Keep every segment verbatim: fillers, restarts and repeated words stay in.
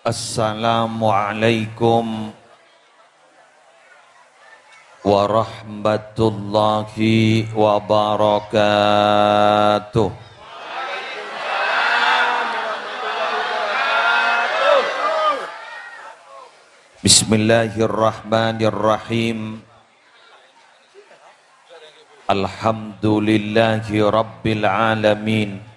Assalamualaikum warahmatullahi wabarakatuh. Bismillahirrahmanirrahim. Alhamdulillahi rabbil alamin.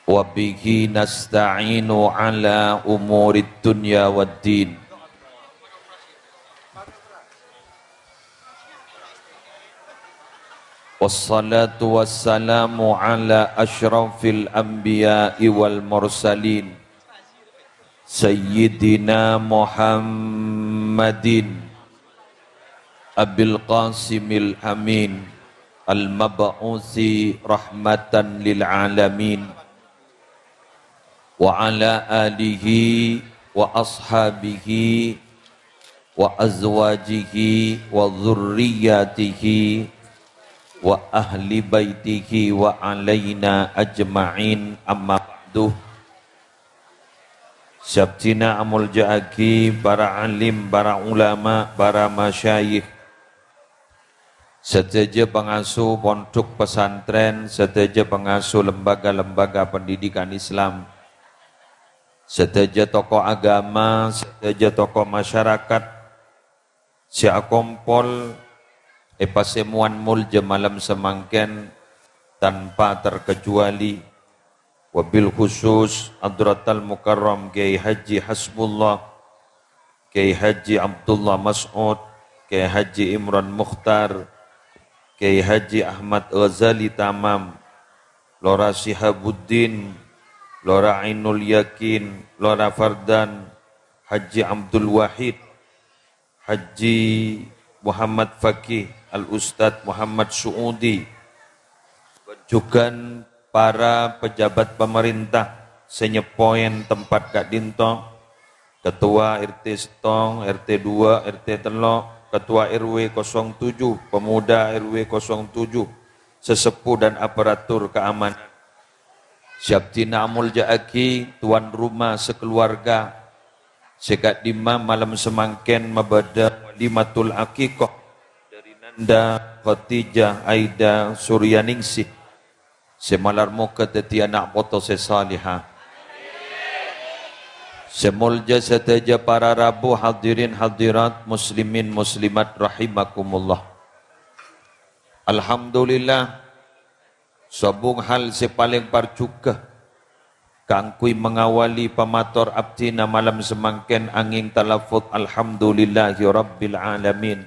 Wa bihi nasta'inu ala umurid dunya wad din. Wassalatu wassalamu ala asyrafil anbiya'i wal mursalin, Sayyidina Muhammadin Abil Qasimil Amin, al-mab'usi rahmatan lil alamin, wa ala alihi wa ashabihi wa azwajihi wa dzurriyyatihi wa ahli baitihi wa alaina ajma'in, amma ba'du. Sè abdhina amolja'aghi para alim, para ulama, para masyayikh, sadhâjâ pangasuh pondhuk pesantren, sadhâjâ pangasuh lembaga-lembaga pendidikan Islam, sadhâjâ tokoh agama, sadhâjâ tokoh masyarakat, sè akompol è pasemowan molja malem samangkèn tanpa terkecuali, wabil khusus Hadratal Mukarram Kiai Haji Hasbullah, Kiai Haji Abdullah Mas'ud, Kiai Haji Imran Mukhtar, Kiai Haji Ahmad Ghazali Tamam, Lora Sihabuddin, Lora Ainul Yakin, Lora Fardan, Haji Abdul Wahid, Haji Muhammad Fakih, Al Ustadz Muhammad Suudi, jhughân para pejabat pemerintah sè nyeppoè tempat ka'dinto, Ketua R T settong, R T dua, R T tello', Ketua R W kosong tujuh, Pemuda R W kosong tujuh, sesepuh dan aparatur keamanan. Sè abdhina amolja'aghi tuan rumah sakeluarga, sè ka'dimma malem samangkèn mabâdâ walimatul aqiqah dâri Nanda Khadijah Aida Suryaningsih, sè malar moghâ dhâddhi ana' poto sè salèha. Sè molja sadhâjâ para rabu, hadirin hadirat, muslimin muslimat rahimakumullah. Alhamdulillah, sobung hal sè palèng parjhughâ kaangghuy mangawali pamator abdhina malem samangkèn angèng talaffuz, "Alhamdulillahi rabbil alamin.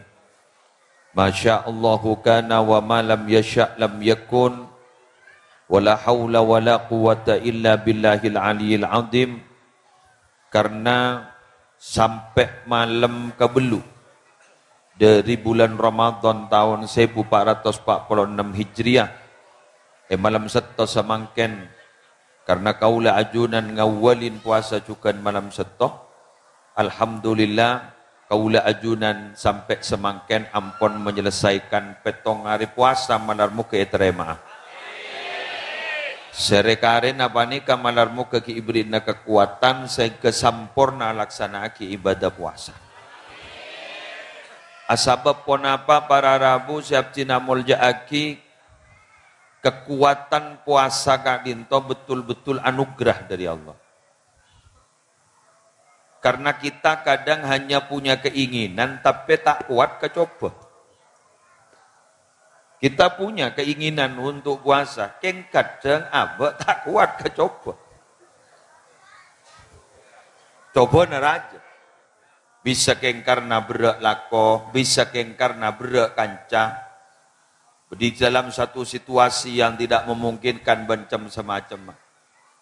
Masya Allahu kana wa ma lam yasya' lam yakun. Wa la haula wa la quwwata illa billahil aliyyil azim." Karena sampè' malem kabellu' dâri bulân Ramadan taon sèbu pa' ratos pa' polo ennem Hijriyah, è malem Sètto samangkèn, karena kaulâ ajunan ngawalin powasa jhughân malem Sètto, alhamdulillah, kaulâ ajunan sampè' samangkèn ampon menyelesaikan pèttong arè powasa, malar moghâ ètarèma'a. Sè rè-karèna panèka malar moghâ ghi' èbherri'na kakowadhân sehingga samporna alaksana'aghi ibadah powasa. Asabâb ponapa para rabu sè abdhina molja'aghi, kakowadhân powasa ka'dinto betul-betul anugerah dâri Allah. Karena kita kadang hanya punya keinginan, tapè ta' kowat kacoba. Kita punya keinginan untuk puasa, kèng kadhâng abâ' ta' kowat kacoba. Cobâna rajâ. Bisa kèng karna berrâ' lako, bisa kèng karna berrâ' kanca. Di dalam satu situasi yang tidak memungkinkan bân cem-, samacemma.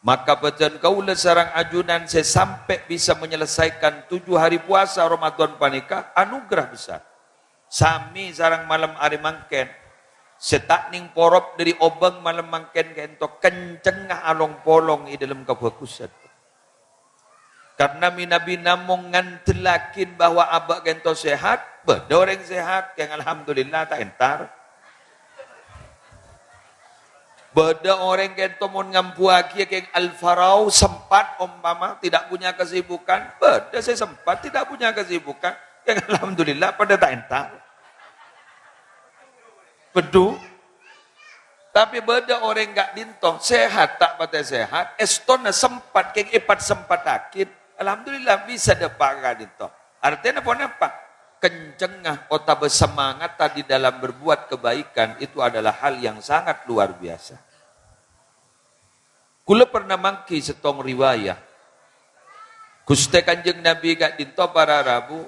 Maka bâdân kaulâ sareng ajunan sè sampè' bisa menyelesaikan tujuh hari puasa Ramadan panèka anugerah besar. Samè sareng malem arè mangkèn, sè ta' nèng porop dâri obâng malem mangkèn ka'dinto kencengnga along-polong è dâlem kabhâghusân. Karna mènabi namong ngandellaghi bahwa abâ' ka'dinto sehat, bâdâ orèng sehat, kèng alhamdulillah ta' entar. Bâdâ orèng kento mon ngambuwâghi kèng al-faragh, sempat, umpama tidak punya kesibukan, bâdâ sè sempat tidak punya kesibukan. Kèng alhamdulillah padâ ta' entar. Bedu. Tapè bâdâ orèng ka'dinto, sehat ta' patè sehat, èstona sempat, kèng èpat-sempattaghi. Alhamdulillah bisa dâpa' ka'dinto. Artèna ponapa? Kencengnga otabâ semangatta di dalam berbuat kebaikan itu adalah hal yang sangat luar biasa. Kaulâ pernah mangghi sèttong riwayat. Ghustè Kanjeng Nabi ka'dinto para rabu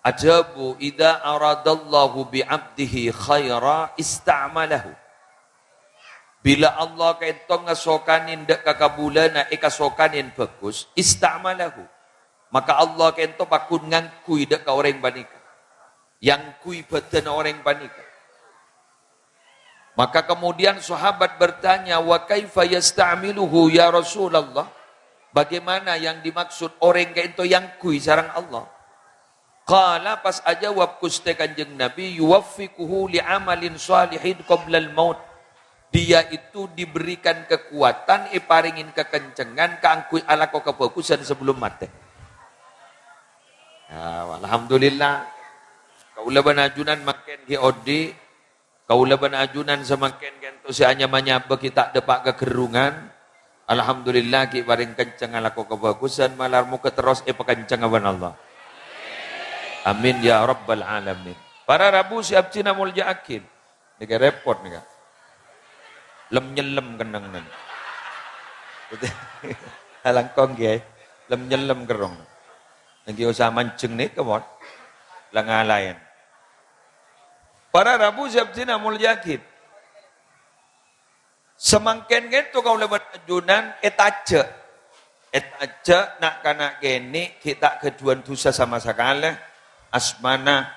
adhâbu, "Idza aradallahu bi 'abdihi khaira ista'malahu." Bilâ Allah kento ngasokanè dâ' ka kabulâna èkasokanè bhâghus, ista'malahu. Maka Allah kento pagghun ngangghuy dâ' ka orèng panèka. Ngangghuy bhâdhânna orèng panèka. Maka kemudian sahabat bertanya, "Wa kaifa yasta'miluhu ya Rasulullah?" Bagaimana yang dimaksud orèng kento ngangghuy sareng Allah? Qala, pas ajâwâb Ghustè Kanjeng Nabi, "Yuwaffiquhu li amalin shalihin qoblal maut." Dia itu diberikan kekuatan, èparèngè kakencengan kaangghuy alako kabhâghusân sabellunna matè. Ya, alhamdulillah. Kaulâ bân ajunan mangkèn ghi' odi'. Kaulâ bân ajunan samangkèn kento sè anyama-nyabâ ghi' ta' dâpa' ka gherrungan. Alhamdulillah, ghi' parèng kenceng alako kabhâghusân, malar moghâ terros èpakencengnga bân Allah. Amin ya rabbal alamin. Para rabu sè abdhina molja'aghi. Nèka repot nèka. Lem-nyellem kennengngan. Alangkong, ghi. Lem-nyellem kerrong. Nèka usaha manjeng nèka, mon. La ngalaèn. Para rabu sè abdhina molja'aghi. Samangkèn kento kaulâ bân ajunan ètajâ'. Ètajâ' na'-kana' kènè' ghi' ta' ghâdhuwân dhusa sama sakalè. Asmana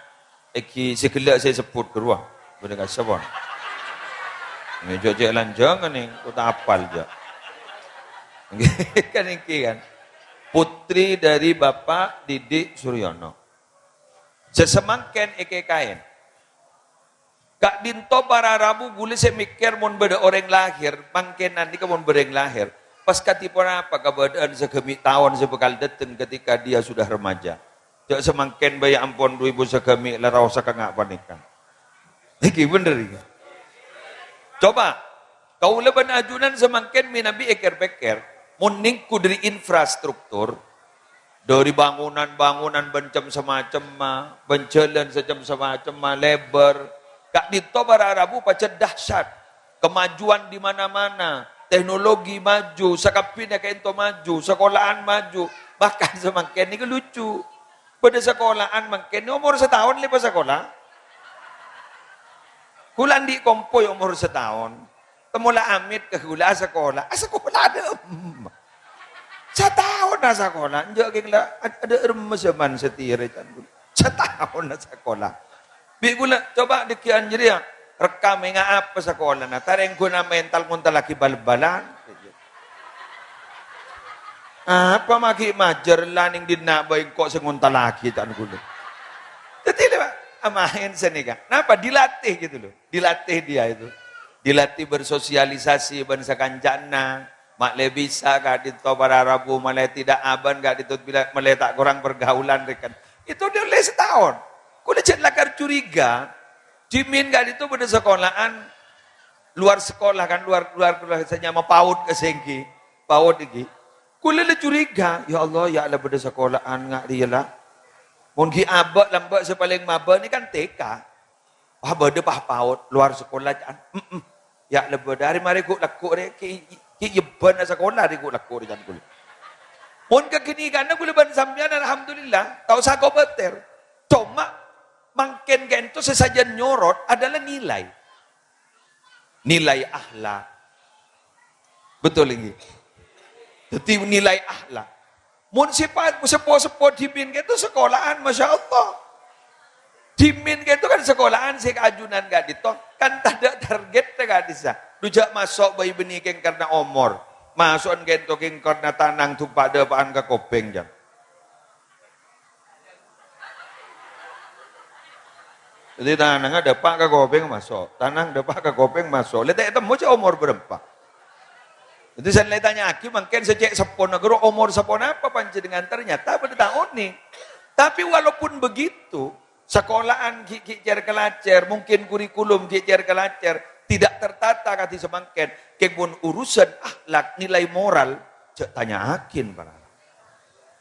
èngghi sè ghellâ' sè èsebbhut ghâruwa. Bâdâ kasabon. Ngejo' cè' lanjhângan nèng, kok ta' apal, jâ'. Kan èngghi kan. Putri dari Bapak Didik Suryono. Sè samangkèn èkèkaèn. Ka'dinto para rabu bulâ sè mèkkèr mon bâdâ orèng lahèr, mangkènan nèka mon bâdâ orèng lahèr, pas kadhi ponapa kabâdâ'ân saghâmi' taon sè bhâkal dâteng ketika dia sudah remaja. Jâ' samangkèn bhâi ampon dhu-èbu saghâmi' la raosa ka nga' panèka. Nèka bhender nèka. Coba, kaulâ bân ajunan samangkèn mènabi èkèr-pèkkèr, mon nèngghu dâri infrastruktur, dâri bangunan-bangunan bân cem-samacemma, bân jhâlân sacem-samacemma, lèbâr. Ka'dinto para rabu pajhât dahsyat. Kemajuan di mana-mana, teknologi maju, sakabbhina kento maju, sakola'an maju. Bahkan samangkèn nèka lucu. Bâdâ sakola'an mangkèn, omor sataon lè pasakola. Kaulâ andi' kompoy omor sataon. Temmola amit ka kaulâ asakola. Asakola adâ' emma. Sataon asakola. Enjâ' kèng la ad-, adâ' remma jhâman satèya rè can kaulâ. Sataon asakola. Bi' kaulâ, coba dhâggi'ân jârèya. Rekkam ènga' apa sakolana. Tarèng ghuna mental ngontallaghi bal-balan. Apa maghi' majâr la nèng dinna' bhâi engko' sè ngontallaghi can kaulâ. Dhâddhi lè, Pak, amaèn sanèka. Napa? Dilatih gitu loh. Dilatih dia itu. Dilatih bersosialisasi bân sakancana. Ma' lè bisa ka'dinto para rabu, ma' lè tidak aban ka'dinto bila, ma' lè ta' korang pergaulan rèkan. Itu dia lè sataon. Kaulâ jhât lakar curiga. Dhimèn ka'dinto bâdâ sakola'an luar sekolah kan, luar, luar, luar sè nyama PAUD ka sènggi. PAUD iki. Kaulâ la curiga, "Ya Allah, ya' la bâdâ sakola'an nga' rèya la." Mon ghi' abâ' lambâ' sè palèng mabâ nèka kan TK. Wah, bâdâ, Pak, PAUD, luar sekolah, can. Mm-mm. Ya' la bâdâ, arè marè ghu'-lagghu' rè, ghi', ghi' èbâna sakola rè ghu'-lagghu' rè, can kaulâ. Mon kaghânikanna kaulâ bân sampèyan, alhamdulillah, ta' osa kobâtèr. Coma, mangkèn ka'dinto sè sajân nyorot adalah nilai. Nilai akhlak. Betul, èngghi? Dhâddhi nilai akhlak. Mon sè pa-, seppo-seppo dhimèn ka'dinto sakola'an, Masya Allah. Dhimèn ka'dinto kan sakola'an sè kaajunan ka'dinto, kan tadâ' targetta ka'dissa'. Dhu jhâ' maso' bhâi bânnè kèng karna omor. Maso'an ka'dinto kèng karna tanang dumpa' dâpa'an ka kobhèng, can. Dhâddhi tanangnga dâpa' ka kopèng maso', tanang dâpa' ka kopèng maso'. Lè ta' ètemmo cè' omor bârâmpa. Dhâddhi sè la ètanya'aghi mangkèn sè cè' seppona ghâro omor saponapa panjhennengngan, ternyata bâdâ ta' onèng. Tapi walaupun begitu, sakola'an ghi', ghi' cèr-kalacèr, mungkin kurikulum ghi' cèr-kalacèr, tidak tertata kadhi samangkèn. Kèng mon urusan akhlak, nilai moral, jhâ' tanya'aghin, para.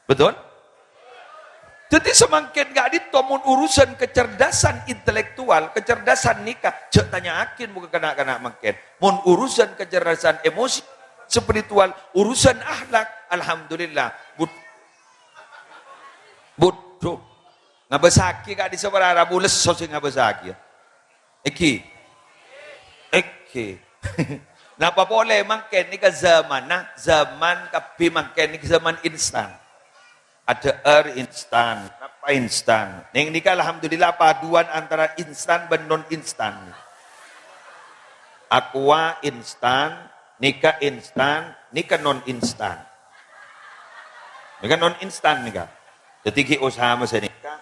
Betul? Dhâddhi samangkèn ka'dinto mon urusan kecerdasan intelektual, kecerdasan nèka, jhâ' tanya'aghin mon ka na'-kana' mangkèn. Mon urusan kecerdasan emosi, spiritual, urusan akhlak, alhamdulillah. Bud-, budhu. Ngabâsaghi ka'dissa' para rabu lesso sè ngabâsaghi, ya. Èngghi. Èngghi. Napa polè mangkèn nèka zamanna, zaman kabbhi mangkèn nèka zaman instan. Adhâ'âr instan, napa instan. Nèng nèka alhamdulillah paduan antara instan bân non instan. Aqua instan, nèka instan, nèka non instan. Nèka non instan nèka. Dhâddhi ghi' osa mesen nèka,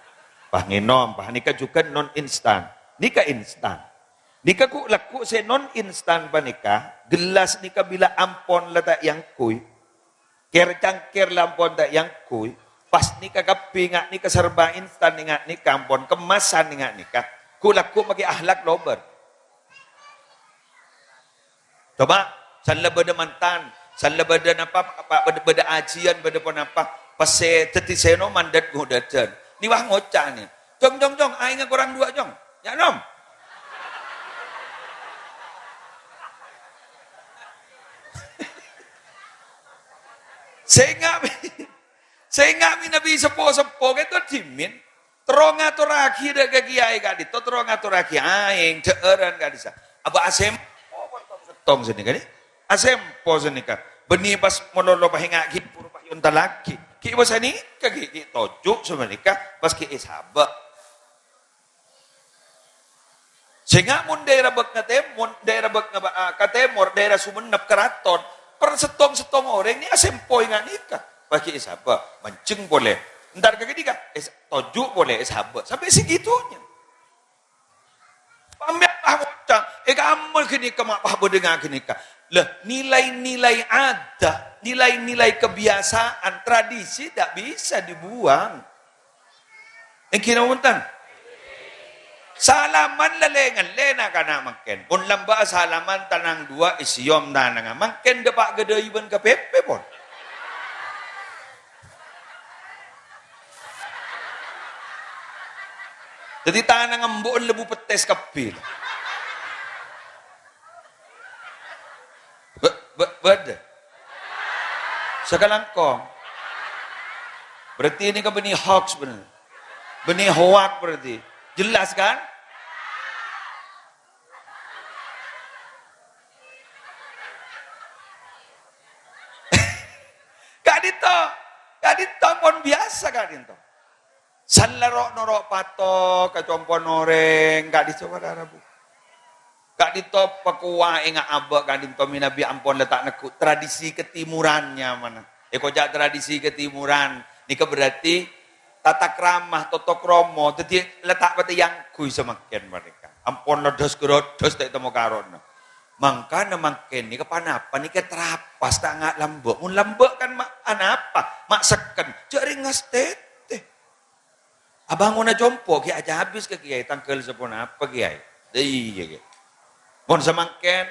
pas ngènom, pas nèka jhughân non instan. Nèka instan. Nèka ghu-, lagghu' sè non instan panèka, gelas nèka bilâ ampon la ta' èangghuy, kèr-cangkèr la ampon ta' èangghuy, pas nèka kabbhi nga' nèka serba instan nga' nèka ampon kemasan nga' nèka, ghu-, lagghu' makè akhlak lobâr. Coba, salla bâdâ mantan, salla bâdâ napa, apa, bâdâ, bâdâ ajiyân, bâdâ ponapa, pas sè dhâddhi sè ènom mandhât ngodâdhân. Nèka ngoca' nè, "Jong, jong, jong, aèngnga korang duwâ', jong. Ya, nom." Sènga', sènga' mènabi seppo-seppo kèto dhimèn. Terro ngatorraghi dâ' ka kiyaè ka'dinto, terro ngatorraghi aèng, dhâ'ârân ka'dissa'. Abâ' asempo, settong sanèka, nè? Asempo sanèka. Bânnè pas malolo paènga' ghi' buru pas èontallaghi. Ghi' pas sanèka, ghi', ghi' toju' sapanèka, pas ghi' èsabâ'. Sènga' mon daerah Bâkna Tem-, mon daerah Bâkna Ba-, ah, ka tèmor, daerah Songennep, Karaton, per settong-settong orèng nè asempo ènga' nèka. Pas ghi' èsabâ', manjheng polè. Entar ka ghânèka, es-, toju' polè, èsabâ'. Sampè' segitunya. Pamer lah ngoca', è kamma ghânèka ma' pas bâdâ nga' ghânèka. Lah, nilai-nilai adat, nilai-nilai kebiasaan, tradisi tidak bisa dibuang. Èngghi napa bhunten? Salaman la lè-ngallè na'-kana' mangkèn. Pon lambâ'â salaman tanang duwâ', èsèyom tanangnga. Mangkèn dâpa' ghâdâi bân ka pèpè, pon. Dhâddhi tanang embu'en lebu pettès kabbhi. Bâ-, bâ-, bâdâ. Sakalangkong. Berarti ini kan bânnè hoax bhender. Bânnè hoak berarti. Jelas kan? Ka'dinto, ka'dinto pon biyasa ka'dinto. Sallaro noro' pato ka compo'na orèng, ka'dinto para rabu. Ka'dinto pakowa ènga' abâ' ka'dinto mènabi ampon la ta' neggu' tradisi ketimuran nyamana. Èkoca' tradisi ketimuran, nèka berarti tata krama, toto kromo, dhâddhi la ta' patè èangghuy samangkèn panèka. Ampon la dhâs-ghârâdhâs ta' ètemmo karona. Mangkana mangkèn nèka panapa nèka trapas ta' nga' lambâ'. Mon lambâ' kan ma' anapa? Ma' sekken. Jhâ' rèng ngastètè. Abângonna compo' ghi' acabis ka kiyaè tangghâl saponapa kiyaè? Iyâ, kiyaè. Mon samangkèn,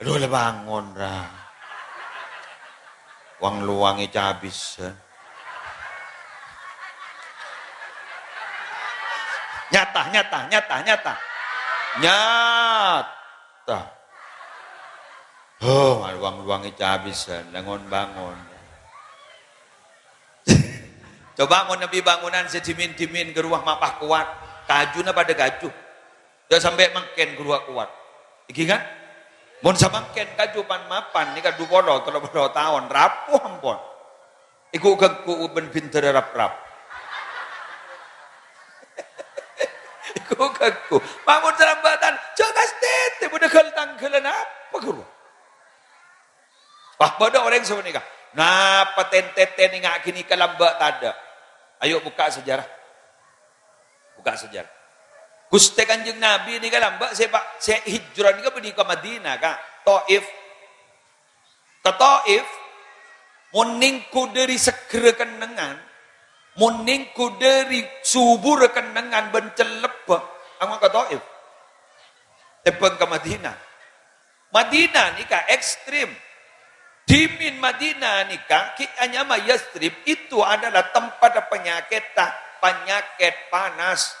"Lo, la bângon, ra. Wang-lowangè cabis." Nyata, nyata, nyata, nyata. Nyata. Oh, wang-lowangè cabis, la ngon-bângon. Coba mon nabi bangunan sè dhimèn-dhimèn ghâruwa ma' pas kowat. Kajuna padâ kaju. Jhâ' sampè' mangkèn ghâruwa kowat. Èngghi kan? Mon samangkèn kaju pan-mapan nèka du polo, tello polo taon, rapuh ampon. Èghu-ghâgghu bân bhindhârâ rap-rap. Èghu-ghâgghu. Mon salambâ'ân, jhâ' ngastètè, padâ ghâl-tangghâlân apa ghâruwa? Wah, bâdâ orèng sapanèka. Napa ten-teten ènga' ghânèka lambâ' tadâ'? Ayo bukka' sejarah. Bukka' sejarah. Ghustè Kanjeng Nabi nèka lambâ' sè pa-, sè hijrah nèka bânnè ka Madinah, Ka'. Taif. Ka Taif, mon nèngghu dâri seggherra kennengngan, mon nèngghu dâri suburra kennengngan bân cellebbhâ, angowa ka Taif. Tèmbhâng ka Madinah. Madinah nèka ekstrem. Dhimèn Madinah nèka ghi' anyama Yatsrib, itu adalah tempat penyakit, penyakit panas.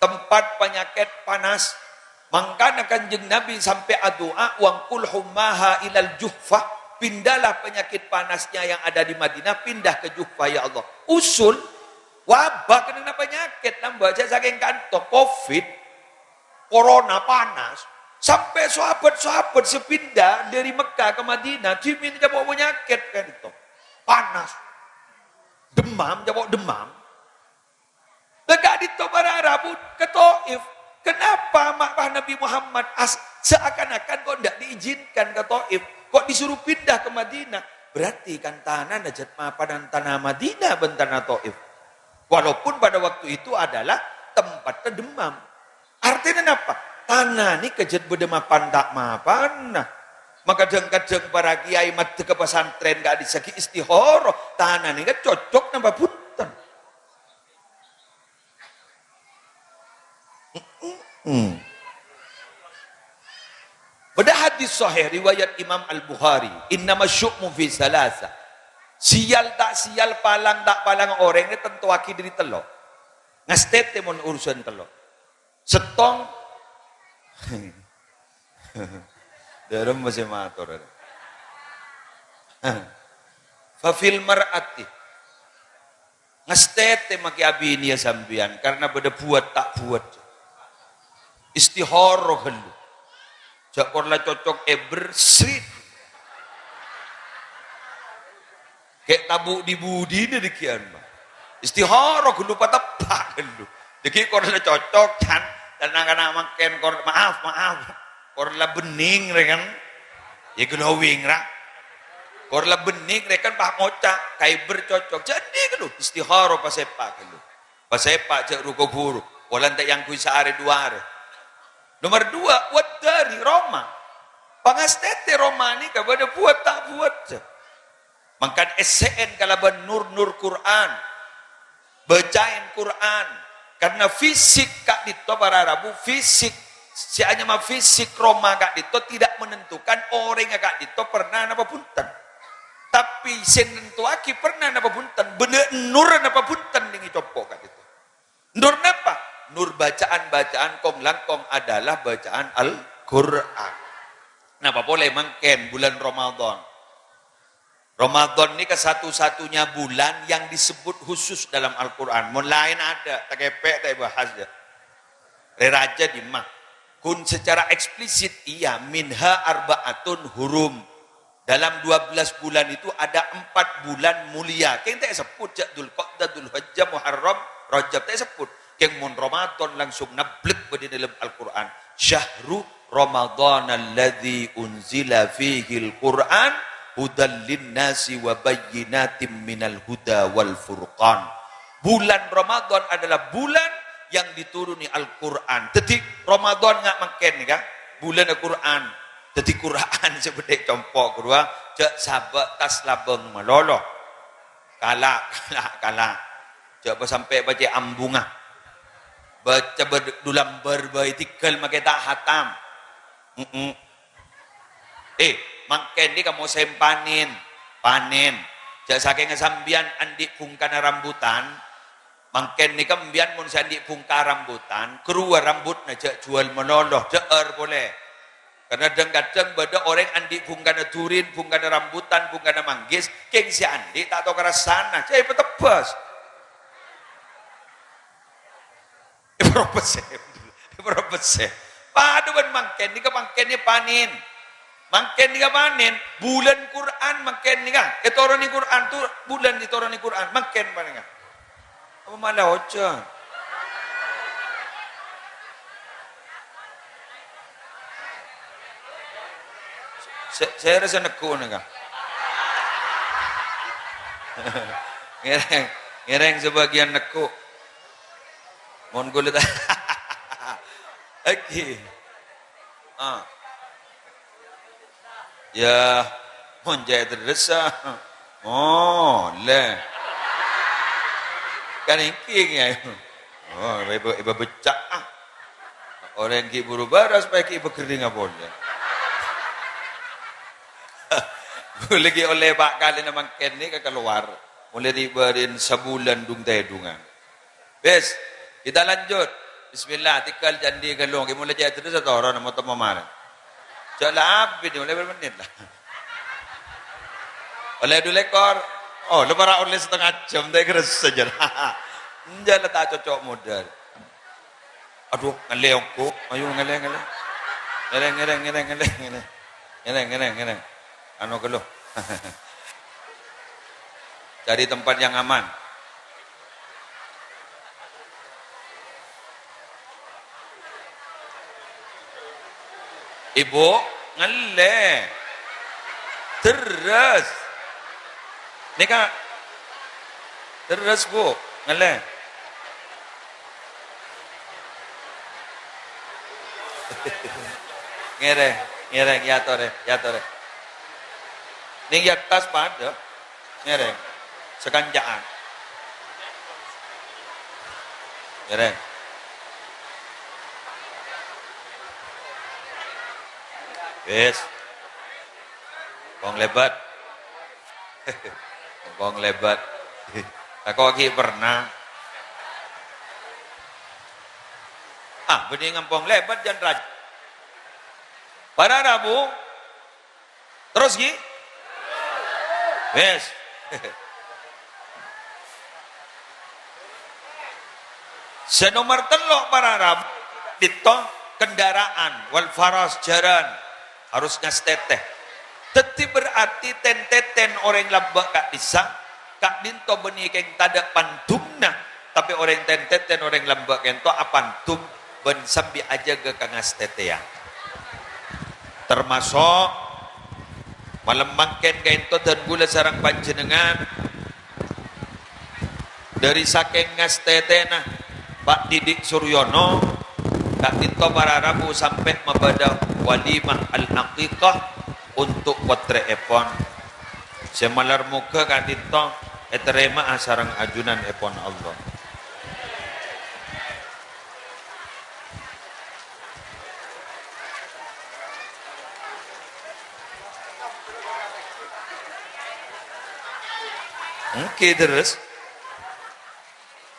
Tempat penyakit panas. Mangkana Kanjeng Nabi sampè' adu'a, "Wanqul hummaha ilal Juhfah." Pindahlah penyakit panasnya yang ada di Madinah, pindah ke Juhfah, ya Allah. Usul, wabah kennengnganna penyakit, nambâ jâ' sakèng kanto, covid, corona, panas, sampè' sahabat-sahabat sè pindah dâri Mekkah ka Madinah, dhimèn ca'po' penyakit ka'dinto. Panas. Demam, ca'po' demam. Lah ka'dinto para rabu ka Taif. Kenapa ma-, Nabi Muhammad as-, seakan-akan kok ndak diizinkan ka Taif? Kok disuruh pindah ke Madinah? Berarti kan tanana jhât mapanan tana Madinah bân tana Taif. Walaupun pada waktu itu adalah tempatnya demam. Artinya napa? Tana nèka jhât bâdâ mapan ta' mapanna. Maka kadhâng-kadhâng para kiai maddhâ ka pasantrèn ka'dissa' ghi' istihara, tana nèka cocok napa bhunten. Hmm. Bâdâ hadis sahih riwayat Imam Al-Bukhari, "Innama syu'mu fi salasa." Sial ta' sial, palang ta' palang orèng nè tantowaghi dâri tello'. Ngastètè mon urusan tello'. Sèttong. Dârem masih mator. Fa fil mar'ati. Ngastètè makè abiniyâ sampèyan karena bâdâ buwât ta' buwât. Istihara ghâllu. Jhâ' kor la cocok èbher, srit. Kè' tabu' di-budina dhâggi'ân, Pak. Istihara ghâllu pateppa' ghâllu. Dhâggi' kor la cocok, can. Tenang, kana' mangkèn kor, maaf, maaf. Kor la bhenning rè kan. Ya glowing ra. Kor la bhenning rè kan pas ngoca', ka èbher cocok. Jadi ghâllu, istihara pasèpa' ghâllu. Pasèpa' jhâ' ru-kobhuru. Polana ta' èangghuy saarè duwâ arè. Nomer duwâ', waddâri roma. Pangastètè roma nèka bâdâ buwât ta' buwât. Mangkana essè'è kalabân nur-nur Qur'an. Bâcaè Qur'an. Karena fisik ka'dinto para rabu, fisik, sè anyama fisik roma ka'dinto tidak menentukan orèngnga ka'dinto pernah napa bhunten. Tapè sè nentowaghi pernah napa bhunten, bâdâ nur napa bhunten nèng è compo' ka'dinto. Nur napa? Nur bacaan-bacaan kong-langkong adalah bacaan Al-Qur'an. Napa polè mangkèn bulân Ramadan? Ramadan nèka satu-satunya bulan yang disebut khusus dalam Al-Qur'an. Mon laèn adâ', takèpè' ta' èbahas jâ. Rè rajâ dimma? Ghun secara eksplisit, iya, "Minha arba'atun hurum." Dalam dua belas bulan itu ada empat bulan mulia. Kèng ta' èsebbhut jâ' Dzulqa'dah, Dzulhijjah, Muharram, Rajab, ta' èsebbhut. Kèng mon Ramadan langsung nablek bâdâ dâlem Al-Qur'an. "Syahru Ramadanalladzi unzila fihil Qur'an hudal linnasi wa bayyinatim minal huda wal furqan." Bulan Ramadan adalah bulan yang dituruni Al-Qur'an. Dhâddhi Ramadan nga' mangkèn nèka, bulân Al-Qur'an. Dhâddhi Qur'an sè bâdâ è compo' ghâruwa, jhâ' sabâ' tas labâng malolo. Kala', kala', kala'. Jhâ' pas sampè' bâca ambungnga. Bâca bâd-, dulambâr bhâi tèghâl makè ta' hatam. Mm-mm. Eh, mangkèn nèka mosèm panèn. Panèn. Jhâ' sakènga sampèyan andi' bhungkana rambutan, mangkèn nèka sampèyan mon sè andi' bhungka rambutan, ghâruwa rambutna jhâ' jhuwâl malolo, jhâ'âr polè. Karna dhâng-kadhâng bâdâ orèng andi' bhungkana durin, bhungkana rambutan, bhungkana manggis, kèng sè andi' ta' tao karassana, jhâ' èpatebbhâs. Èparobessè. Èparobessè. Padâ bân mangkèn, nèka mangkènnè panèn. Mangkèn nèka panèn, bulân Qur'an mangkèn nèka. Ètoronè Qur'an tu, bulân ètoronè Qur'an, mangkèn panèka. Apa malah oca? Sè, sè rasa neggu' nèka. Ngèrèng, ngèrèng sebagian neggu'. Mon kulâ ta-, Èngghi. Ah. Yâ, mon jhâ' èterressa. Oh, lè. Kan èngghi, Kèyaè. Oh, èbâ-, èbâbecca', ah. Orèng ghi' buru bârâs, pas ghi' èbâghâringa polè. Ghulâ ghi' ollè pa' kalèna mangkèn nèka kalowar. Molaè rè-bâri'en sabulân dung-tèdungan. Wis, kita lanjut. Bismillah, tèngghâl candhi ghâllu. Ghi' molaè cè' terros satoron, mo-, temmo marè. Jhâ' la abit, molaè bârâmpa mennit la. Ollè du lèkor. Oh, la para' ollè satengnga jam, ta' kerassa jâ. Enjâ' la ta' cocok modal. Adhu, ngallè ongghu. Ayo, ngallè, ngallè. Ngèrèng, ngèrèng, ngèrèng, ngallè, ngallè. Ngèrèng, ngèrèng, ngèrèng. Anu ghâllu. Cari tempat yang aman. Ibu, ngallè. Terros. Nèka. Terros, Bu. Ngallè. Ngèrèng, ngèrèng, èyatorè, èyatorè. Nèng è attas padâ. Ngèrèng. Sakanca'an. Ngèrèng. Wis. Kong lèbât. Kong lèbât. Tako' ghi' pernah. Ah, bânnè ngampong lèbât jân raj-, para rabu. Terros, ghi? Wis. Sè nomer tello', para rabu, ka'dinto kendaraan, wal faras, jhârân, harus ngastètè. Dhâddhi berarti ten-teten orèng lambâ' ka'dissa', ka'dinto bânnè kèng tadâ' pandumna, tapè orèng ten-teten orèng lambâ' ka'dinto apandum bân sambi ajâgâ kangastètèyan. Tamaso' malem mangkèn ka'dinto dân kaulâ sareng panjhennengngan, dhâri sakèng ngastètèna Pa' Didik Suryono, ka'dinto para rabu sampè' mabâdâ walimah al-aqiqah untuk pottrèèpon. Sè malar moghâ ka'dinto ètarèma'a sareng ajunanèpon Allah. Èngghi terros.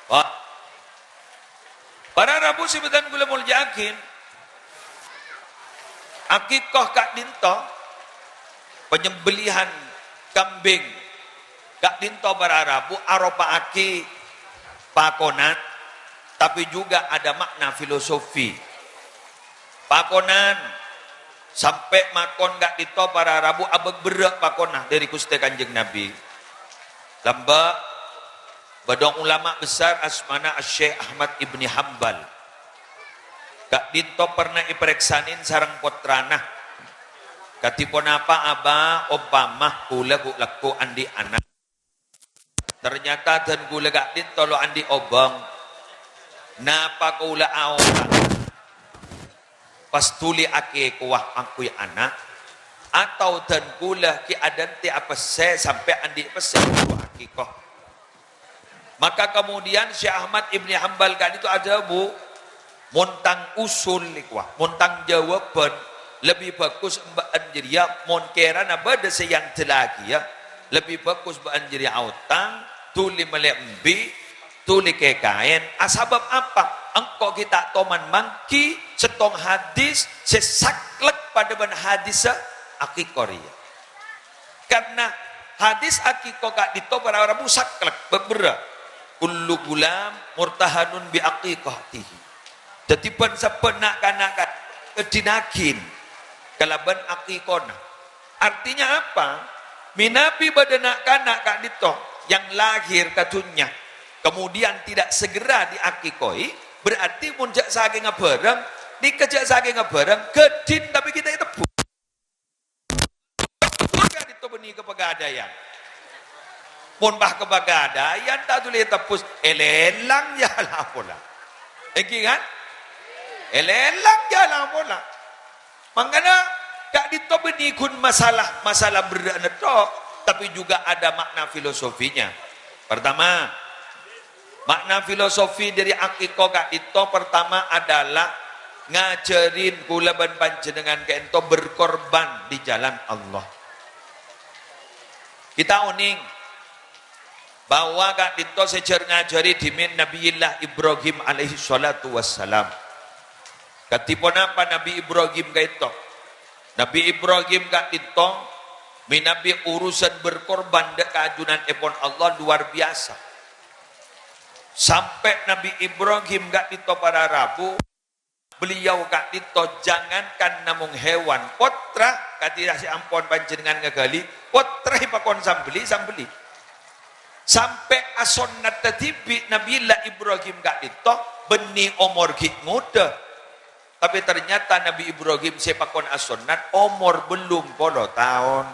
Wah. Para rabu sè bâdhân kaulâ molja'aghi, akikah ka'dinto, penyembelihan kambing ka'dinto para rabu aropa'aghi pakonan, tapi juga ada makna filosofi. Pakonan, sampè' makon ka'dinto para rabu abâ' berrâ' pakonna dhâri Ghustè Kanjeng Nabi. Lambâ' bâdâ ulama besar asmana Syekh Ahmad Ibni Hambal. Ka'dinto perna èparèksanè sareng pottrana. Kadhi ponapa, Aba, ompama kaulâ ghu-, lagghu' andi' ana'? Ternyata dân kaulâ ka'dinto lo' andi' obâng. Napa kaulâ aotang pas dhuli akikowa angghuy ana'? Atau dân kaulâ ghi' adhânte' apèssè sampè' andi' pèssè buru akikoh? Maka kemudian Syekh Ahmad Ibni Hambal ka'dinto adhâbu, Mon tang usul, nèko, mon tang jâwâbhân, lebbi bhâghus bâ'ân jârèya, mon kèrana bâdâ sè èandellaghi, lebbi bhâghus bâ'ân jârèya aotang, dhuli mellè embi', dhuli kèkaèn. Asabâb apa? Engko' ghi' ta' toman mangghi sèttong hadis sè saklek padâ bân hadissa akikah rèya. Karna hadis akikah ka'dinto para rabu saklek, bâbârâ. "Kullu ghulam murtahanun bi aqiqatihi." Dhâddhi, bân-sabbân na'-kana' ka-, èdhinaghi kalabân akikahna. Artinya apa? Mènabi bâdâ na'-kana' ka'dinto yang lahir ka dhunnya, kemudian tidak segera diakikahi, berarti mon jâ' sakènga bhârâng, nèka jâ' sakènga bhârâng, ghâdhing tapè ghi' ta' ètebbhus. Ka'dinto bânnè ka Pegadaian. Mon bâ ka Pegadaian ta' dhuli ètebbhus, èlèlang yâ la pola. Èngghi kan? Èlèlang jhâlân pola. Mangkana, ka'dinto bânnè ghun masalah, masalah berrâ'na tok, tapi juga ada makna filosofinya. Pertama, makna filosofi dari akikah ka'dinto pertama adalah ngajhârin kaulâ bân panjhennengngan ka'dinto berkorban di jalan Allah. Kita onèng bahwa ka'dinto sè jhâr-ngajhâri dhimèn Nabiyillah Ibrahim alaihi shalatu wassalam. Kadhi ponapa Nabi Ibrahim ka'dinto? Nabi Ibrahim ka'dinto mènabi urusan berkorban dâ' ka ajunanèpon Allah luar biasa. Sampè' Nabi Ibrahim ka'dinto para rabu, beliau ka'dinto jangankan namong hewan, pottra kadhi sè ampon panjhennengngan ngaghâli, pottra èpakon sambelli, sambelli. Sampè' asonnat dhibi' Nabiyillah Ibrahim ka'dinto bânnè omor ghi' ngodâ. Tapè ternyata Nabi Ibrahim sè pakon asonnat omor bâllung polo taon.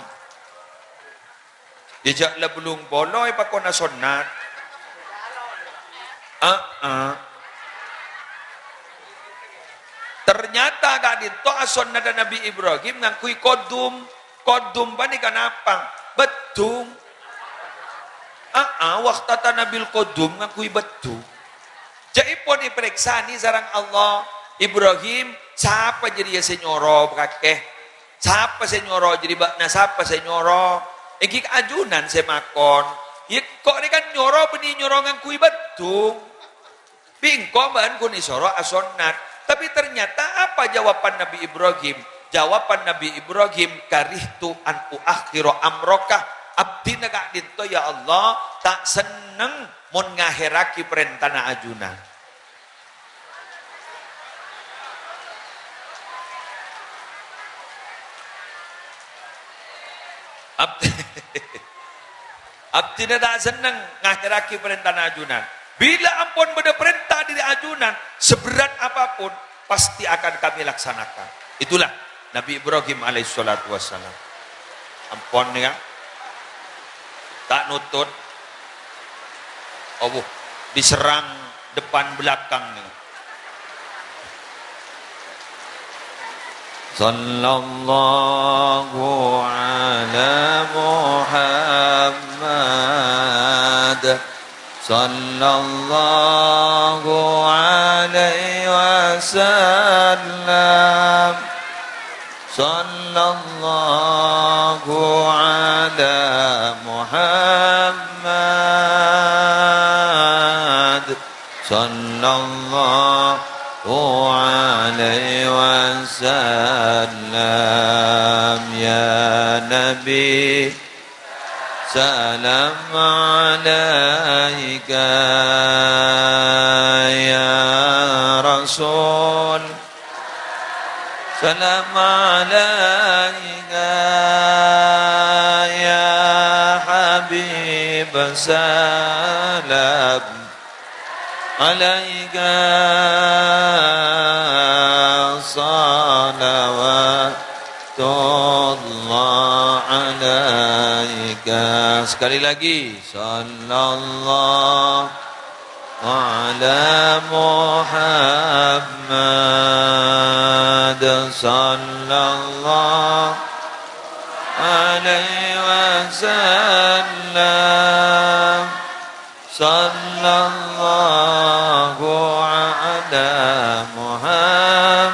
Yâ jhâ' la bâllung polo èpakon asonnat. Aa. Ternyata ka'dinto asonnadhâ Nabi Ibrahim ngangghuy kodum. Kodum panèka napa? Bâddhung. Aa, waqtata nabil qudum ngangghuy bâddhung. Ca'èpon èparèksanè sareng Allah, "Ibrahim, sapa jârèya sè nyoro kakè? Sapa sè nyoro jârèya bâ'na? Sapa sè nyoro?" Èngghi ajunan sè makon. Yâ, ko' rè kan nyoro bânnè nyoro ngangghuy bâddhung. Bi' engko' bâ'ân ghun èsoro asonnat. Tapè ternyata apa jawaban Nabi Ibrahim? Jawaban Nabi Ibrahim, "Karihtu an uakhkhira amraka." Abdhina ka'dinto, ya Allah, ta' senneng mon ngahèrraghi parèntana ajunan. Ab-, Abdhina ta' senneng ngahèrraghi parèntana ajunan. Bilâ ampon bâdâ parènta dâri ajunan, seberat apapun, pasti akan kami laksanakan. Itulah Nabi Ibrahim alaihissalatu wassalam. Ampon, ya. Ta' nutut. Aduh, diserang depan belakang, ya. Sallallahu ala Muhammad. Sallallahu alaihi wasallam. Sallallahu ala Muhammad. Sallallahu alaihi wasallam. Ya Nabi, salam alaika. Ya Rasul, salam alaika. Ya Habib, salam alaika. Salawatullah alaika. Sekali lagi, sallallahu ala Muhammad, sallallahu alaihi wasallam. Sallallahu ala Muhammad.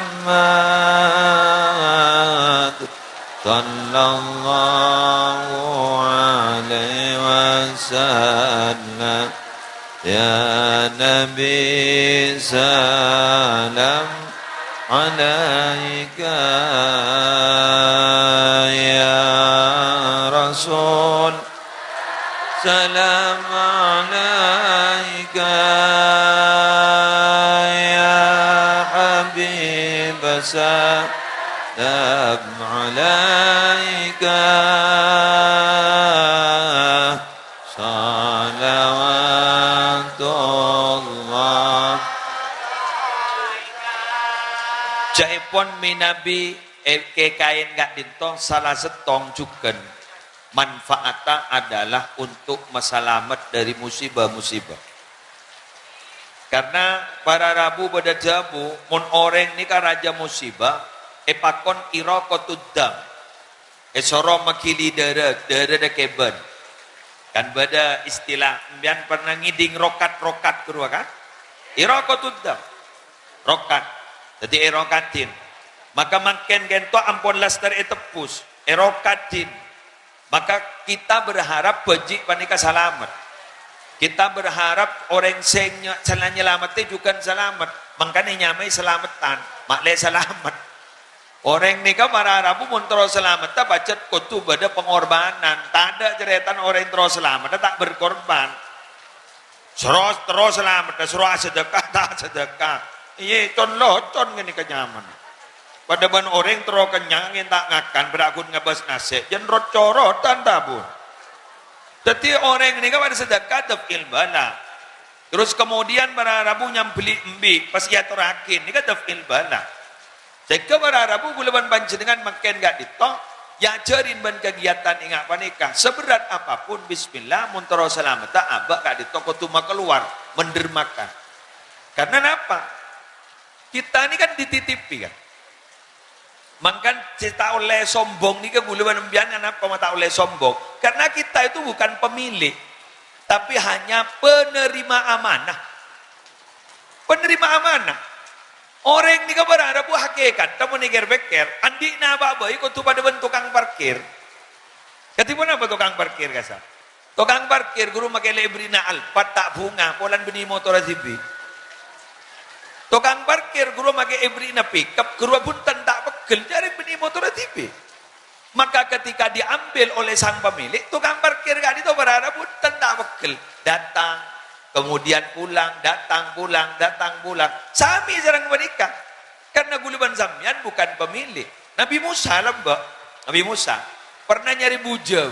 Sallallahu alaihi wasallam. Ya Nabi, salam alaika. Ya Rasul, salam alaika. Ya Habib, salam alaika. Salawatullah. Ca'èpon mènabi, eh, kèkaèn ka'dinto sala sèttong jhughân manfaatta adalah untuk masalamet dâri musibah-musibah. Karna para rabu bâdâ dhâbu, mon orèng nèka rajâ musibah, èpakon iraqatud dam. Èsoro magili dârâ, dârâna kèbân. Kan bâdâ istilah, sampèyan pernah ngèdhing rokat-rokat ghâruwa, kan? Iraqatud dam. Rokat. Dhâddhi èrokadhin. Maka mangkèn ka'dinto ampon lastar ètebbhus. Èrokadhin. Maka kita berharap bhâji' panèka salamet. Kita berharap orèng sè nye-, sè nyalamettè jhughân salamet. Mangkana ènyamaè salameddhân, ma'lè salamet. Orèng nèka para rabu mon terro salametta pajhât kodhu bâdâ pengorbanan. Tadâ' carètana orèng terro salametta ta' berkorban. Soro terro salametta, soro asadhâka, ta' asadhâka. Iyâ, con-locon ghânèka nyamana. Padâ bân orèng terro kennyang, ta' ngakan, bârâ' ghun ngabâs nasè', jân rot-corotan, ta, Bu? Dhâddhi orèng nèka padâ sadhâka daf'il bala. Terros kemudian para rabu nyambelli embi', pas èatorraghi, nèka daf'il bala. Sehingga para rabu kaulâ bân panjhennengngan mangkèn ka'dinto, èajhâri bân kagiatan enga' panèka. Seberat apapun, bismillah, mon terro salametta abâ' ka'dinto kodhu makalowar, mendermakan. Karna napa? Kita ini kan dititipi, kan? Mangkana sè ta' ollè sombong nèka kaulâ bân sampèyan, anapa ma' ta' ollè sombong? Karena kita itu bukan pemilik, tapi hanya penerima amanah. Penerima amanah. Orèng nèka para rabu hakèkatta mon èkèr-pèkkèr, andi'na bâ'-bâi kodhu padâ bân tokang parkir. Kadhi ponapa tokang parkir kassa'? Tokang parkir ghuru makè lèbèrrèna Alphard ta' bhunga, polana bânnè motorra dhibi'. Tokang parkir ghuru makè èbèrrèna pickup, ghuru bhunten ta' peggel, jhârèng bânnè motorra dhibi'. Maka ketika diambil oleh sang pemilik, tokang parkir ka'dinto para rabu bhunten ta' peggel. Datang, kemudian pulang, datang, pulang, datang, pulang. Samè sareng panèka. Karena kaulâ bân sampèyan bukan pemilik. Nabi Musa lambâ'. Nabi Musa pernah nyarè bujâ.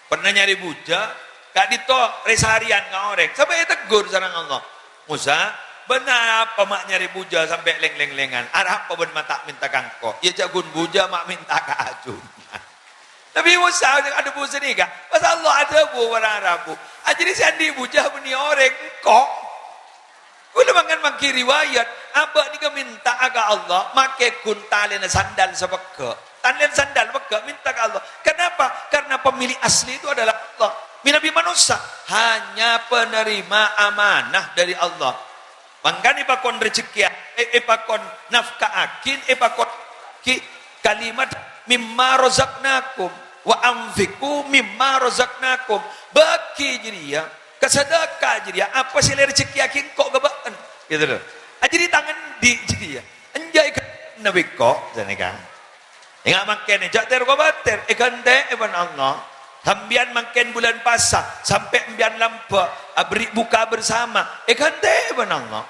Pernah nyarè bujâ, ka'dinto rè-sarèyan ka orèng, sampè' ètegghur sareng Allah. "Musa, bân arapa ma' nyarè bujâ sampè' lèng-lènglèngan? Arapa bân ma' ta' mènta ka engko'? Iyâ jhâ' ghun bujâ ma' mènta ka ajunan." Nabi Musa adhâbu sanèka, pas Allah adhâbu para rabu, "Ajâriyâ sè andi' bujâ bânnè orèng, engko'." Kaulâ mangkana mangghi riwayat, abâ' nèka mènta'a ka Allah, makè ghun talèna sandal sè pegghâ'. Talèna sandal pegghâ' mènta ka Allah. Kenapa? Karena pemilik asli itu adalah Allah. Mènabi manossa hanya penerima amanah dari Allah. Mangkana èpakon rejekkèya, è-, èpakon nafka'aghi, èpakon ki-, kalimat, "Mimma razaqnakum wa anfiqu mimma razaqnakum." Bâgi jârèya, ka sadhâka jârèya, apa sè la èrejekkèyaghi engko' ka bâ'na, gitu loh. Ah, jârèya tang andi' jârèya. Enjâ' èghântè'è bi' engko', sanèka. Enga' mangkèn, jhâ' ter-kobâtèr, èghântè'è bân Allah. Sampèyan mangkèn bulân pasa, sampè' sampèyan lambâ', aberri' buka bersama, èghântè'è bân Allah.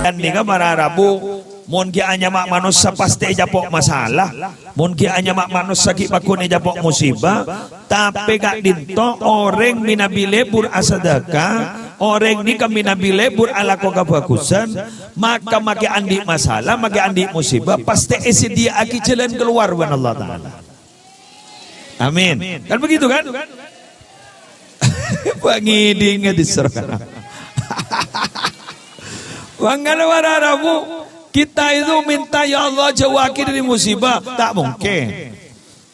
Kan nèka para rabu, mon ghi' anyama manossa pastè ècapo' masalah, mon ghi' anyama manossa ghi' pagghun ècapo' musibah, tapè ka'dinto orèng mènabi lebur asadhâka, orèng nèka mènabi lebur alako kabhâghusân, maka makè andi' masalah, makè andi' musibah, pastè èsadhiyâ'aghi jhâlân kalowar bân Allah Ta'ala. Amin. Kan begitu, kan? Pangèdingngè dhisro. Mangkana para rabu, kita itu minta, "Ya Allah, jauhaghi dari musibah." Tak mungkin.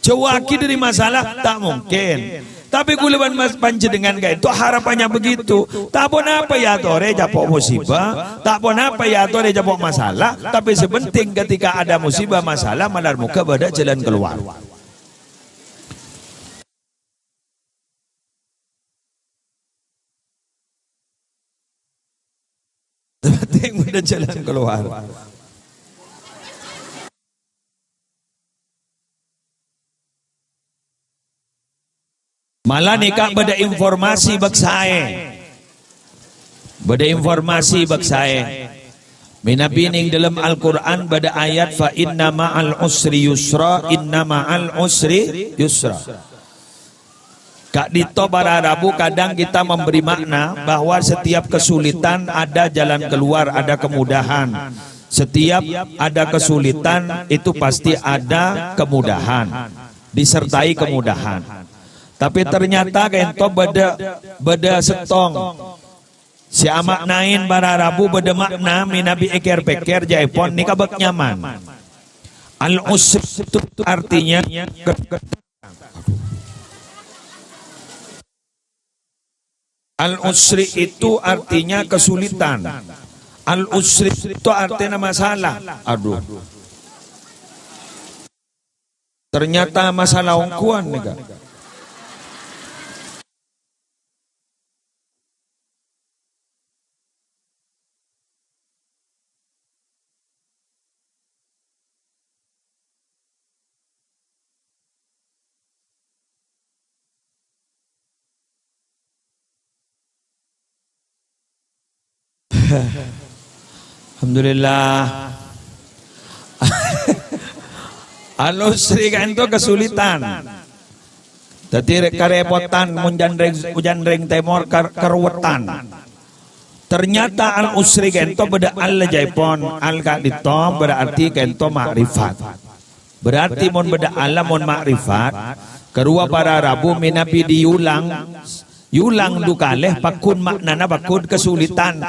"Jauhaghi dari masalah." Tak mungkin. Tapè kaulâ bân mas-, panjhennengngan ka'dinto harapannya begitu. Ta' ponapa èyatorè ècapo' musibah, ta' ponapa èyatorè ècapo' masalah, tapè sè penting ketika ada musibah, masalah, malar moghâ bâdâ jhâlân kalowar. Penting bâdâ jhâlân kalowar. Mala nèka bâdâ informasi bâk saè. Bâdâ informasi bâk saè. Mènabi neng dâlem Al-Qur'an bâdâ ayat, "Fa inna ma'al usri yusra, inna ma'al usri yusra." Ka'dinto para rabu kadang kita memberi makna bahwa setiap kesulitan ada jalan keluar, ada kemudahan. Setiap ada kesulitan itu pasti ada kemudahan, disertai kemudahan. Tapi ternyata ka'dinto bâdâ, bâdâ sèttong sè ama'naè para rabu bâdâ makna mènabi èkèr-pèkkèr jâèpon nèka bâk nyaman. Al-usri itu artinya ke-, al-usri itu artinya kesulitan. Al-usri itu artinya masalah. Aduh. Ternyata masalah ongghuwân nèka. Alhamdulillah. Al-usri ka'dinto kesulitan. Dhâddhi rè-, karèpotan, mon jhân rèng, jhân rèng tèmor kar-, karowètan. Ternyata al-usri ka'dinto bâdâ al jâèpon, al ka'dinto berarti ka'dinto ma'rifat. Berarti mon bâdâ al mon ma'rifat, karowa para rabu mènabi diyulang, yulang du kalè pagghun maknana pagghun kesulitan.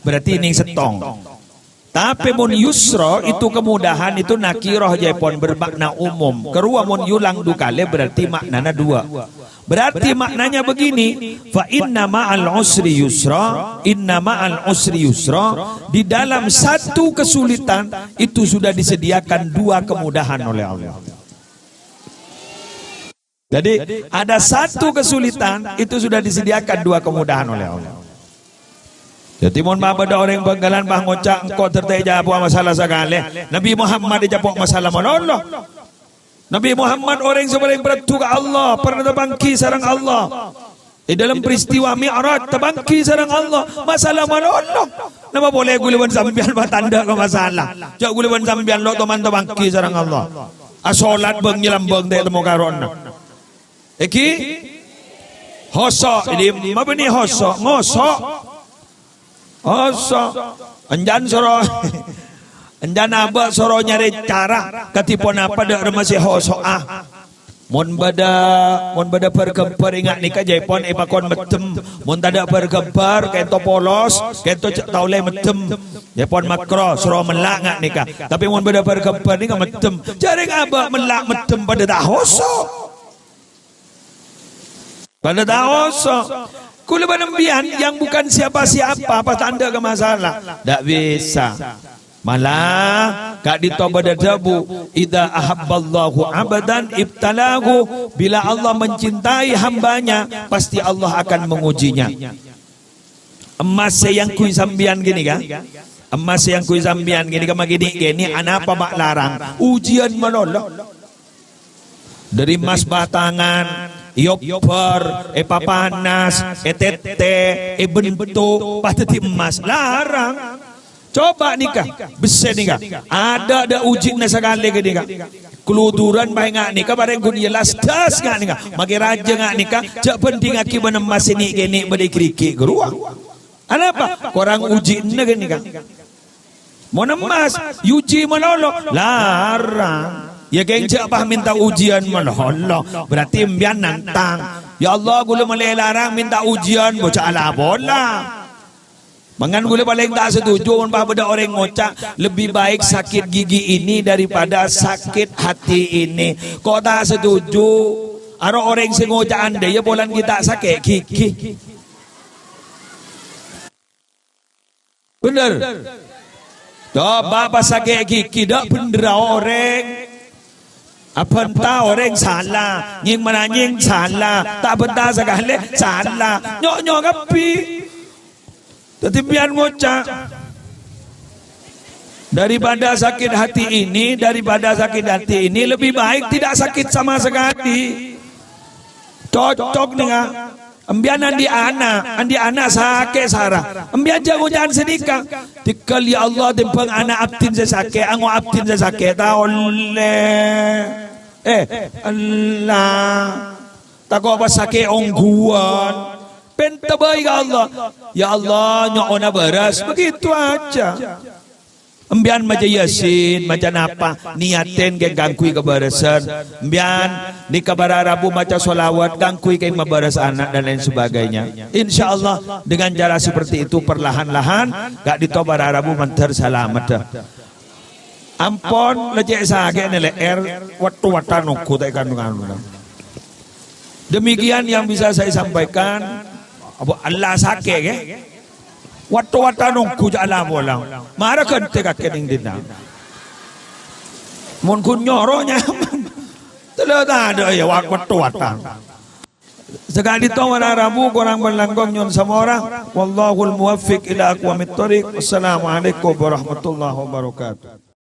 Berarti nèng sèttong. Tapè mon yusra itu kemudahan itu nakirah jâèpon bermakna umum. Karowa mon yulang du kalè berarti maknana duwâ'. Berarti maknanya begini, "Fa inna ma'al usri yusra, inna ma'al usri yusra." Di dalam satu kesulitan itu sudah disediakan dua kemudahan oleh Allah. Jadi, ada satu kesulitan, itu sudah disediakan dua kemudahan oleh Allah. Jadi, mon bâdâ orèng Bângkalan bâ ngoca', "Engko' dhâddhi ècapo' masalah sakalè." Nabi Muhammad ècapo' masalah malolo. Nabi Muhammad orèng sè palèng parlo ka Allah, pernah tapangghi sareng Allah. È dâlem peristiwa Mi'raj, tapangghi sareng Allah, masalah malolo. Napa polè ghulâ bân sampèyan matandhâ ka masalah? Jhâ' ghulâ bân sampèyan lo' toman tapangghi sareng Allah. Asolat bâng nyalambâng ta' temmo karo'na. Èngghi? Hoso', jadi mabânnè hoso', ngoso'. Hoso'. Enjân soro, enjân abâ' soro nyarè cara kadhi ponapa dâ' remma sè hoso'a. Mon bâdâ, mon bâdâ bâr-ghâmbhâr ènga' nèka jâèpon èpakon meddhem. Mon tadâ' bâr-ghâmbhâr, kento polos, kento cè' taollè meddhem. Jâèpon makro, soro mella' nga' nèka. Tapè mon bâdâ bâr-ghâmbhâr nèka meddhem. Jhâreng abâ' mella' meddhem padâ ta' hoso'. Padâ ta' oso'. Ghulâ bân sampèyan yang bukan siapa-siapa, pas tandhâ ka masalah. Ndak bisa. Malah, ka'dinto bâdâ dhâbu, "Idza ahabballahu 'abdan ibtalahu." Bila Allah mencintai hambanya, pasti Allah akan mengujinya. Emmas sè èangghuy sampèyan ghânèka. Emmas sè èangghuy sampèyan ghânèka, ma' kènè'-kènè' anapa ma' larang? Ujian malolo. Dhâri emmas bâtangan, èobbhâr, èpapanas, ètètè, èbentuk, pas dhâddhi emmas. Larang. Coba nèka, bessè nèka. Adâ' dâ' ujianna sakalè ghânèka. Kalodhuran bhâi nga' nèka, parèng ghun èlas das nga' nèka. Makè rajâ nga' nèka, jhâ' bhândhingngaghi bân emmas sè nè'-kènè' bâdâ è ghârighi' ghâruwa. Anapa? Korang ujianna ghânèka. Mon emmas, èojhi malolo, larang. Yâ, kèng jhâ' pas mènta ujian malolo. Berarti sampèyan nantang. "Ya Allah, ghulâ malè larang mènta ujian, bâ jhâ' ala pola." Mangkana ghulâ palèng ta' setuju mon pas bâdâ orèng ngoca', "Lebih baik sakit gigi ini daripada sakit hati ini." Ko' ta' setuju? Aro orèng sè ngoca' andâ' yâ polana ghi' ta' sakè' gigi. Bhender. Coba pas sakè' gigi, dâ' bhender orèng. Abhânta orèng sala, nyèng-mananyèng sala, ta' bhânta sakalè sala, nyo'-nyo' kabbhi. Dhâddhi sampèyan ngoca', "Daripada sakit hati ini, daripada sakit hati ini, lebih baik tidak sakit sama sekali." Cocok nèka. Sampèyan andi' ana', andi' ana' sakè' sara. Sampèyan jhâ' ngoca'an sanèka. Tèghâl, "Ya Allah, tèmbhâng ana' abdhina sè sakè', ango' abdhina sè sakè', ta' ollè." Eh, ella. Tako' pas sakè' ongghuwân. Pènta bhâi ka Allah. "Ya Allah, nyo'ona bârâs." Begitu aja. Embiyan maca Yasin, maca napa, niyatin kè gangguy kabârâsân. Embiyan nèka para rabu maca sholawat, gangguy kè mabârâs ana' dan lain sebagainya. Insya Allah, dengan cara seperti itu, perlahan-lahan, ka'dinto para rabu mandhâr salameddhâ. Ampon, la cè' sakè'na lè'èr, watto-wattan ongghu ta' èkanu-kanu. Demikian yang bisa saya sampaikan. Abu Allah sakè', ya. Watto-wattan ongghu jhâ' la-pola. Mara ghântè kakè nèng dinna'. Mon ghun nyoro nyaman. Tello tadâ' ya, wat-, watto-wattan. Saka'dinto para rabu, korang bân langkong nyo'on sapora. Wallahul muwaffiq ila aqwamit thoriq. Wassalamualaikum warahmatullahi wabarakatuh.